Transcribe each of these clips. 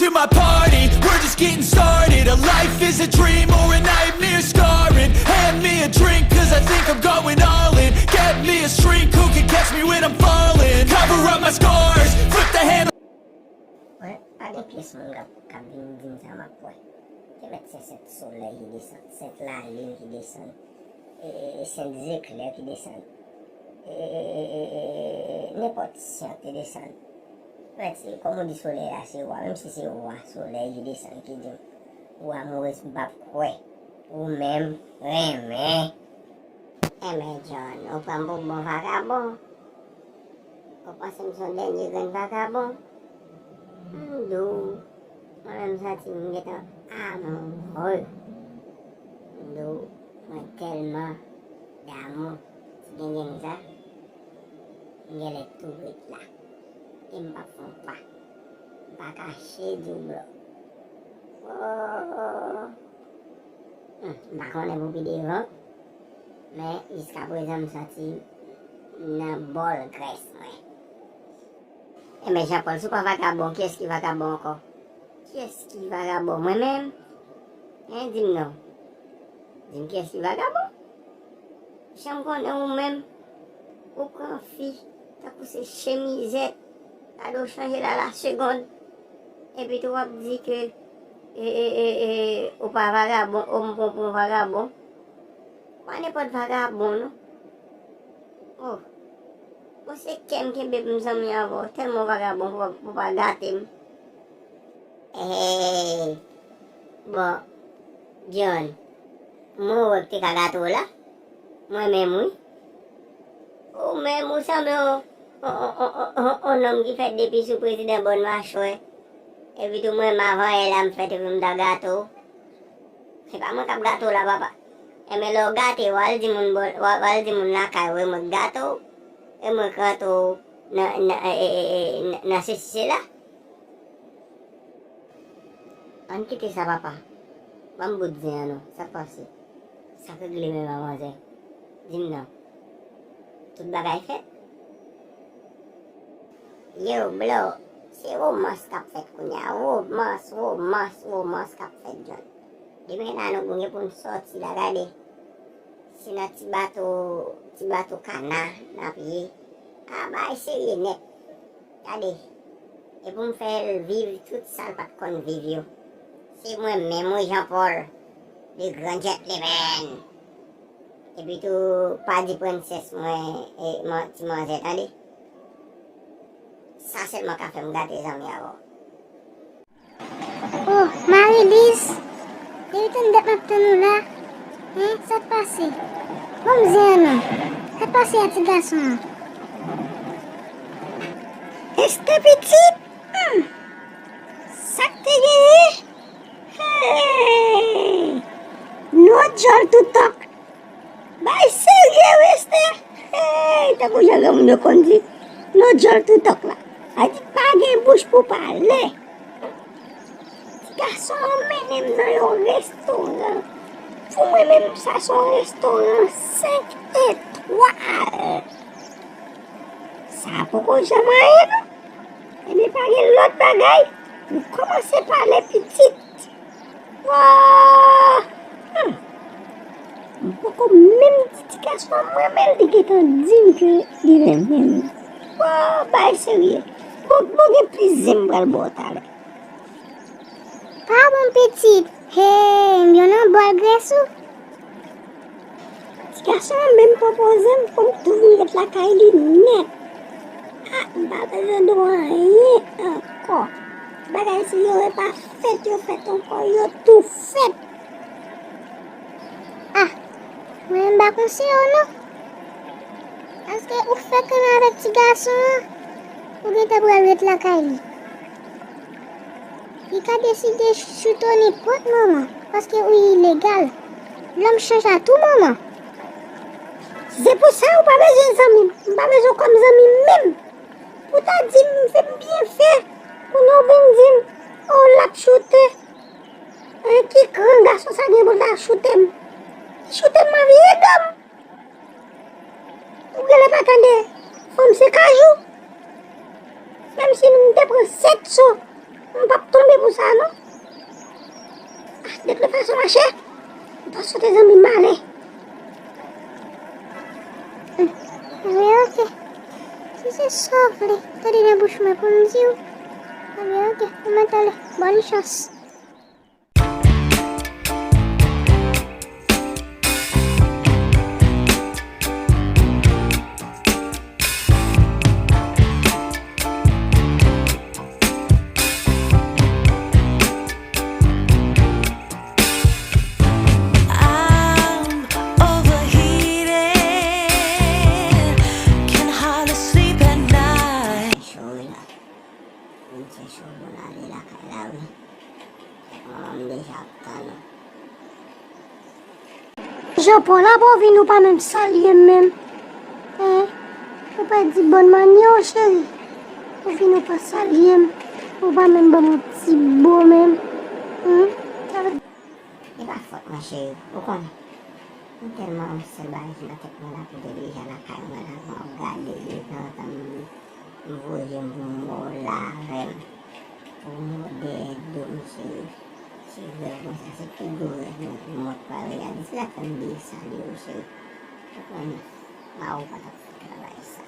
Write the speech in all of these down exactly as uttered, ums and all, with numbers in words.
To my party, we're just getting started. A life is a dream or a nightmare scarring. Hand me a drink, cause I think I'm going all in. Get me a shrink who can catch me when I'm falling. Cover up my scars, flip the handle. Mwen, pa gen pyès moun k ap, k ap vin di m sa m ap kwè. Te mèt se sèt solèy ki desann, sèt lalin ki desann, e, e, e, sèt zeklè ki desann, e, e, e, e, e, e, nenpòt syan te desann. Mèt se, kòm ou di solèy la se wa, menm si se wa solèy ki desann ki di m, ou amourèz m p ap kwè. Ou menm, renmen. Enben John, ou pran m pou bon vagabon. Ou panse m se yon dènye grenn vagabon? M di w, mwen menm m santi m gentan amoureux. M di w, mwen tèlman damou ti gengeng sa, m genlè tou ret la. E m p ap fè yon pa. M pa kache di w bro. Oh. Hmm, m pa konnen pou pi devan, men jiskaprezan m santi m nan bòl grès mwen. Enben Jean Paul, si w pa vagabon, kiyès ki vagabon ankò? Kiyès ki vagabon? Mwen menm? Hein, di m non. Di m kiyès ki vagabon? Jan m konnen ou menm, ou pran fi tankou se chemizèt, gade w chanje la la segonn. Epi tou w ap di ke e, e, e, e, ou pa vagabon, ou m pran pou yon vagabon. Ou pa nenpòt vagabon non. Oh. Bon, se kè m kenbe pou m zanmi avè w, tèlman w vagabon pou, pou pa gate m. Hey, bon, John, mwen wè k te ka gate w la. Mwen menm wi. Ou menm ou sanble yon, yon, yon, yon, yon, yon nonm ki fèt depi sou prezidan Bòn Machwè. Epi tou mwen menm avan yè la m fèt epi m ta gate w. Se pa mwen k ap gate w la papa. Enben lè w gate w al di moun bò, w al di moun lakay ou e mwen k gate w. E mwen k rantre w nan, nan, e, e, e, e, nan, nan sesi sela. Ann kite sa papa. Ban m bout zen an non. Sa k pase? Sa k regle menm an manzè? Di m non. Tout bagay fèt? Yo bro, se womans k ap fèt kounye a. Womans, womans, womans k ap fèt John. Demen la nou gen pou n sòti la gade. Se nan ti bato, ti bato kana n ap ye. A bagay serye nèt. Gade. E pou m fè l viv tout sa l pa t konn viv yo. Se mwen menm wi Jean Paul, le grand gentleman. Epi tou pa di prensès mwen e man, ti manzè tande. Sa sèlman ka fè m gate zanmi avè w. Oh, Marie-Lise, depi tann dat m ap tann ou la. Hein, sa k pase? Ban m zen an non. Sa k pase a ti gason an? Esther pitit? Hmm. Sa k te genyen? Hey! Non djòl tou tòk. Bay serye wi Esther. Hey, tankou jan granmoun yo konn di, non djòl tou tòk la. Sa di pa gen bouch pou pale. Ti gason an mennen m nan yon restoran. Pou mwen menm sa se yon restoran senk etwal. Sa poko janm anyen non. Ebyen pa gen lòt bagay. Nou kòmanse pale pitit. Wa! Hmm. M poko menm di ti gason an m renmen l, li gentan di m ke li renmen m. Wa, bagay serye. Bon, bon gen plis zen m pral ba w talè. Pa bon pitit. Hey, m yon nan bòl grès ou. Ti gason an menm pwopoze m pou m tou vin ret lakay li nèt. Ah, m pa bezwen di w anyen ankò. Bagay si yo e pa fèt yo fèt ankò, yo tou fèt. Ah, mwen menm m pa konseye w non. Paske ou fèk renmen avèk ti gason an, ou gentan pral ret lakay li. Li ka deside choute w nenpòt moman, paske ou ilegal. Lòm chanje a tou moman. Se pou sa ou pa bezwen zanmi m, m pa bezwen w kòm zanmi m menm. Ou ta di m, fè m byen fè, kounye a w vin di m, oh, l ap choute. An ki kran gason sa gen pou l ta choute m? Li choute m, m ap vire do m. Ou genlè pa tande, fanm se kajou. Menm si m te pran sèt so, M p ap tonbe pou sa, non. Ah, de tout fason, mache, m pa swete zanmi m ale. Hmm. Anben, oke. Si se sa w vle, tande nan bouch mwen pou m di w. Anben, oke. Mwen tande. Bòn chans. I'm overheated, can hardly sleep at night. Cho wi la. Mwen fè cho pou n ale lakay la wi. Manman m deja ap tann nou. Jean Paul, apa w vin ou pa menm salye m menm? Hein? Ou pa di bòn manyè w, cheri. Ou vin ou pa salye m. Ou pa menm ban m yon ti bo menm. Hmm? Sa vle E pa fòt mwen, cheri. Ou konnen. Mwen tèlman yon sèl bagay ki nan tèt mwen la pou te deja lakay mwen la, mwen ap gade li, tanzantan m voye m pou m wè w la avè m. Pou m wè w dèyè do m, cheri. Se rèv mwen sa, se pi gwo rèv mwen pou mwen pa reyalize. Se sa k fè m bliye salye w, cheri. Ou konnen, mari w pa t ap fè travay sa.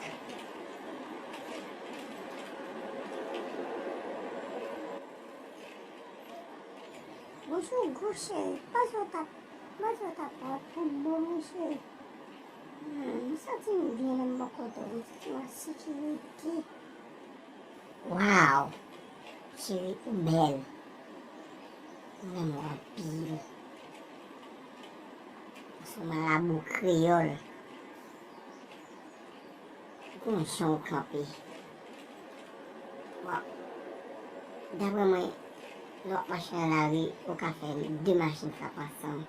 Bouch ou gou, cheri. Panse w t ap, panse w t ap pran tout bon, wi, cheri. Hmm, m santi m byen lè m bò kote w. M santi m an sekirite. Waw! Cheri, ou bèl. M renmen w anpil. Ou se yon marabou kreyòl. Gon jan w kanpe. Bon, daprè mwen, lè w ap mache nan lari, ou ka fè de machin frape ansanm.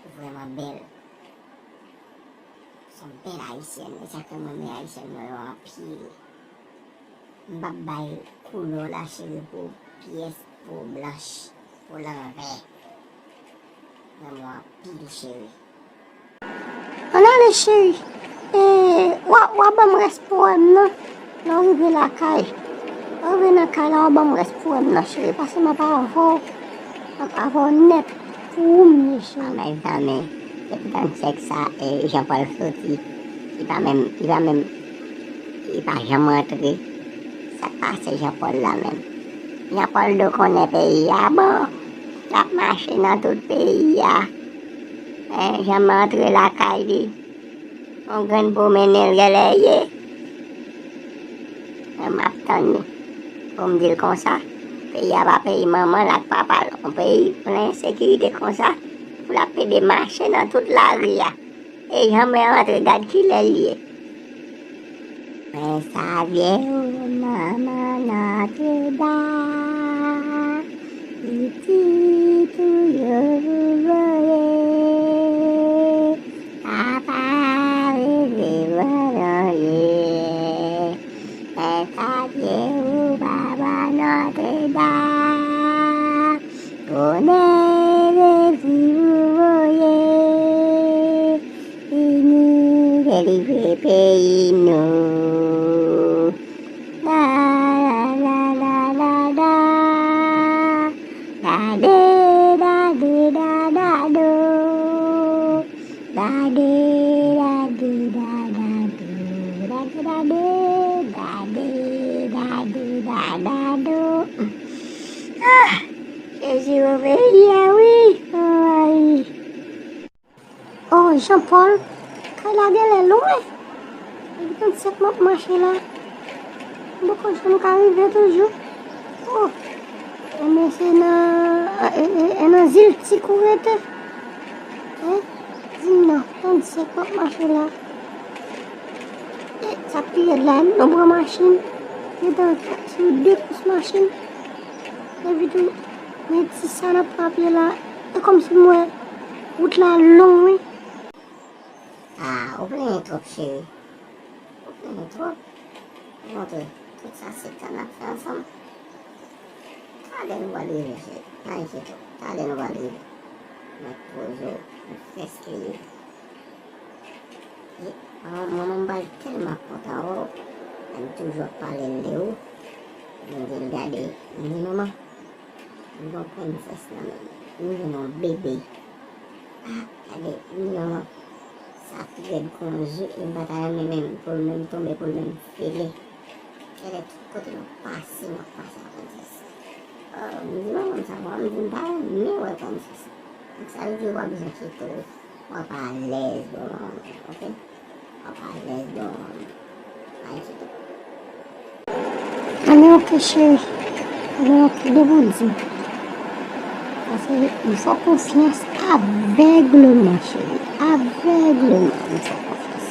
Ou vrèman bèl. Se yon bèl ayisyèn. E sa k fè mwen renmen ayisyèn mwen yo anpil. M p ap bay koulè w la, cheri, pou pyès po blanch, po lanvè. Renmen w anpil, cheri. Ann ale, cheri. E, w a, w a ban m rès powèm nan. Lè w rive lakay, lè w rive nan kay la, w a ban m rès powèm nan, cheri. Paske m ap avè w, m ap avè w nèt. Pou ou m ye, cheri. A, mezanmi, depi tann sèks sa, e, Jean Paul soti, li pa menm, li pa menm, li pa janm rantre. Sa k pase Jean Paul la menm? Jean Paul do konnen peyi a bon. L ap mache nan tout peyi a. Men janm antre lakay li. Yon grenn pwomennen l genlè ye. Men m ap tann li. Pou m di l konsa, peyi a pa peyi manman l ak papa l. Yon peyi plen ensekirite konsa, pou l ap pede mache nan tout lari a. E janm rantre, gad kilè l ye. Mwen salye w, manman Nòtredam, pitit ou yo voye, papa rele w nan je. Mwen salye w, papa Nòtredam, bonè Jezi ou voye. Vini delivre peyi nou. La, la, la, la, la, la. Da, de, da, de, da, da, do. Da, de, da, de, da, da, do. Da, de, da, de, da, de, da, de, da, da, do. Ah, Jezi, o peyi a, wi. Ay. Oh, Jean Paul, kay la genlè lwen. Depi trannsenk m ap mache la. M poko janm ka rive toujou. Oh, enben se nan, e, e, e nan Ziltik ou rete? Hein? Di m non, trannsenk m ap mache la. E sa k pi rèd la, nou pran machin. Gentan sou de kous machin. Epi tou, men ti sa n ap pran pye la. E kòmsi m wè wout la long, wi. Ah, ou plenyen twòp, cheri. Ou plenyen twòp. Montre tout sa se tan n ap fè ansanm. Talè nou pral rive, cheri. Pa enkyete w. Talè nou pral rive. Mèt poze w. Nou prèske rive. E, manman, manman m pral tèlman kontan wè w. Lè m toujou ap pale l de ou. M di l, gade, m di, manman, m gen yon prensès nan men m. M gen yon bebe. Ah, gade, m di, manman, sa pi rèd kon je, e m pa ta renmen menm pou l menm tonbe, pou l menm fele. Gade tout kote m ap pase, m ap pase ak prensès. Oh, m di, manman, m sa, m di, m pa renmen wè prensès. Sa vle di w pa bezwen chita w. W ap alèz, bon, ok? W ap alèz, bon, pa enkyete w. Anben, ok, cheri. Anben, ok, de Bondye. Paske m fè w konfyans avègleman, cheri. Avègleman, m fè w konfyans.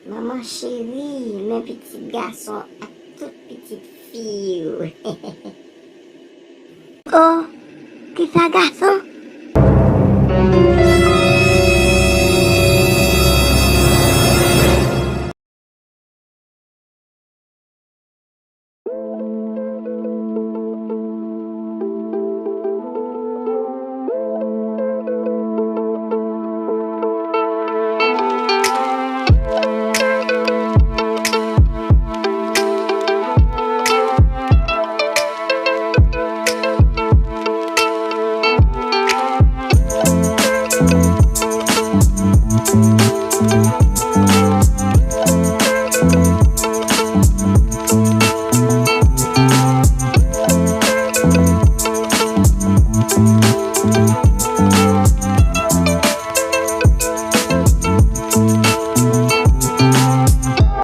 Manman cheri, men pitit gason ak tout pitit fi yo. Oh, kisa gason?